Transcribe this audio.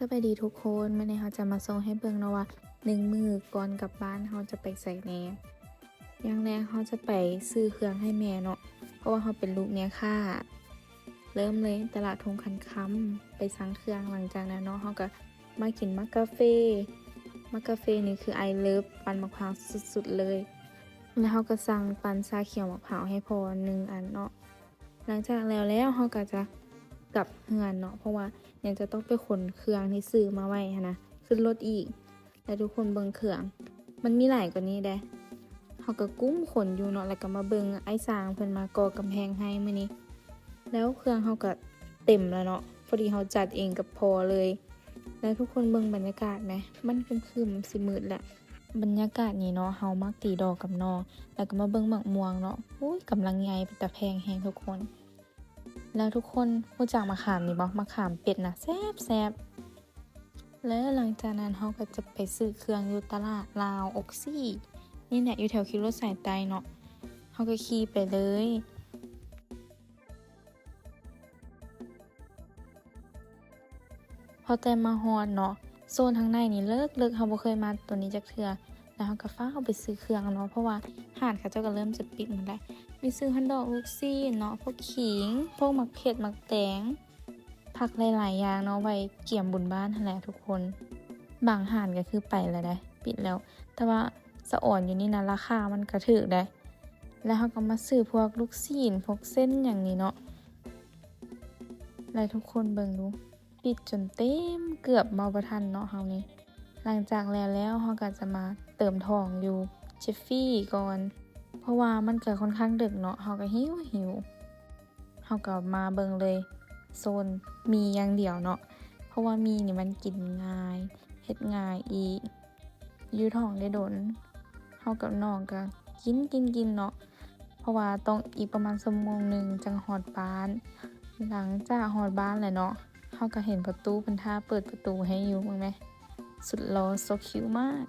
ສະບາຍດີທຸກຄົນ, ມື້ນີ້ເຮົາຈະມາສົ່ງໃຫ້ເບິ່ງເນາະວ່າ ໜຶ່ງມື້ກ່ອນກັບບ້ານເຮົາຈະໄປໃສແດ່. ຢ່າງແລກເຮົາຈະໄປຊື້ເຄື່ອງໃຫ້ແມ່ເນາະ, ເພາະວ່າເຮົາເປັນລູກແມ່ຄ້າ. ເລີ່ມເລີຍ ຕະຫຼາດທົ່ງຂັນຄຳ ໄປສັ່ງເຄື່ອງ. ຫຼັງຈາກນັ້ນເນາະ ເຮົາກໍມາກິນໝາກກາເຟ. ໝາກກາເຟນີ້ຄືອ້າຍເລີບ ປັ່ນໝາກພ້າວສຸດໆເລີຍ. ແລ້ວເຮົາກໍສັ່ງປັ່ນຊາຂຽວໝາກພ້າວໃຫ້ພໍ່ໜຶ່ງອັນເນາະ. ຫຼັງຈາກແລ້ວແລ້ວ ເຮົາກໍຈະກັບເຮືອນເນາະ, ເພາະວ່າຍັງຈະຕ້ອງໄປຂົນເຄື່ອງທີ່ຊື້ມາໄວ້ຫັ້ນນະ ຂຶ້ນລົດອີກ. ແລ້ວທຸກຄົນເບິ່ງເຄື່ອງ ມັນມີຫຼາຍກວ່ານີ້ເດ້. ເຮົາກໍກຸ້ມຂົນຢູ່ເນາະ, ແລ້ວກໍມາເບິ່ງອ້າຍຊ່າງເພິ່ນມາກໍ່ກຳແພງໃຫ້ມື້ນີ້. ແລ້ວເຄື່ອງເຮົາກໍເຕັມແລ້ວເນາະ, ພໍດີເຮົາຈັດເອງກັບພໍ່ເລີຍ. ແລ້ວທຸກຄົນເບິ່ງບັນຍາກາດແມ, ມັນຄຶມໆ ຊິມືດແລ້ວ. ບັນຍາກາດນີ້ເນາະ, ເຮົາມັກຕີດອກກັບນ້ອງ, ແລ້ວກໍມາເບິ່ງໝາກມ່ວງເນາະ. ໂອ້ຍ ກຳລັງໃຫຍ່ ເປັນຕາແພງແຮງທຸກຄົນ. ແລ້ວທຸກຄົນຮູ້ຈັກໝາກຂາມນີ້ບໍ່? ໝາກຂາມເປັດນະ ແຊບໆ. ແລ້ວຫຼັງຈາກນັ້ນ ເຮົາກໍຈະໄປຊື້ເຄື່ອງຢູ່ຕະຫຼາດລາວອົກຊີ ນີ້ແຫຼະ, ຢູ່ແຖວຄິວລົດສາຍໃຕ້ເນາະ. ເຮົາກໍຂີ່ໄປເລີຍ. ພໍແຕ່ມາຮອດເນາະ, ໂຊນທາງໃນນີ້ເລິກໆ, ເຮົາບໍ່ເຄີຍມາໂຕນີ້ຈັກເທື່ອ. ແລ້ວເຮົາກໍຟ້າວໄປຊື້ເຄື່ອງເນາະ, ເພາະວ່າຮ້ານເຂົາເຈົ້າກໍເລີ່ມຈະປິດໝົດແລ້ວ. ມີຊື້ຮອດດອກ, ລູກຊີ້ນເນາະ, ພວກຂີງ, ພວກໝາກເຜັດ, ໝາກແຕງ, ຜັກຫຼາຍໆຢ່າງເນາະ, ໄວ້ກຽມບຸນບ້ານຫັ້ນແຫຼະທຸກຄົນ. ບາງຮ້ານກໍຄືໄປແລ້ວເດ້, ປິດແລ້ວ. ແຕ່ວ່າສະອອນຢູ່ນີ້ນະ, ລາຄາມັນກໍຖືກເດ້. ແລ້ວເຮົາກໍມາຊື້ພວກລູກຊີ້ນ, ພວກເສັ້ນຫຍັງນີ້ເນາະ. ແລ້ວທຸກຄົນເບິ່ງດູ, ປິດຈົນເຕັມ, ເກືອບເວົ້າບໍ່ທັນເນາະເຮົານີ້. ຫຼັງຈາກແລ້ວແລ້ວ ເຮົາກໍຈະມາເຕີມທ້ອງຢູ່ເຈຟຟີກ່ອນ, ເພາະວ່າມັນກໍຄ່ອນຂ້າງດຶກເນາະ, ເຮົາກໍຫິວໆ. ເຮົາກໍມາເບິ່ງເລີຍ ໂຊນໝີ່ຢ່າງດຽວເນາະ, ເພາະວ່າໝີ່ນີ້ມັນກິນງ່າຍ, ເຮັດງ່າຍອີກ. ຢູ່ທ້ອງໄດ້ດົນ, ເຮົາກັບນ້ອງກໍກິນ, ກິນ, ກິນເນາະ, ເພາະວ່າຕ້ອງອີກປະມານຊົ່ວໂມງໜຶ່ງຈັ່ງຮອດບ້ານ. ຫຼັງຈາກຮອດບ້ານແລ້ວເນາະ, ເຮົາກໍເຫັນພໍ່ຕູ້ເພິ່ນຖ້າເປີດປະຕູໃຫ້ຢູ່, ເບິ່ງແມ, ສຸດຫຼໍ່ ໂຊຄິວມາກ.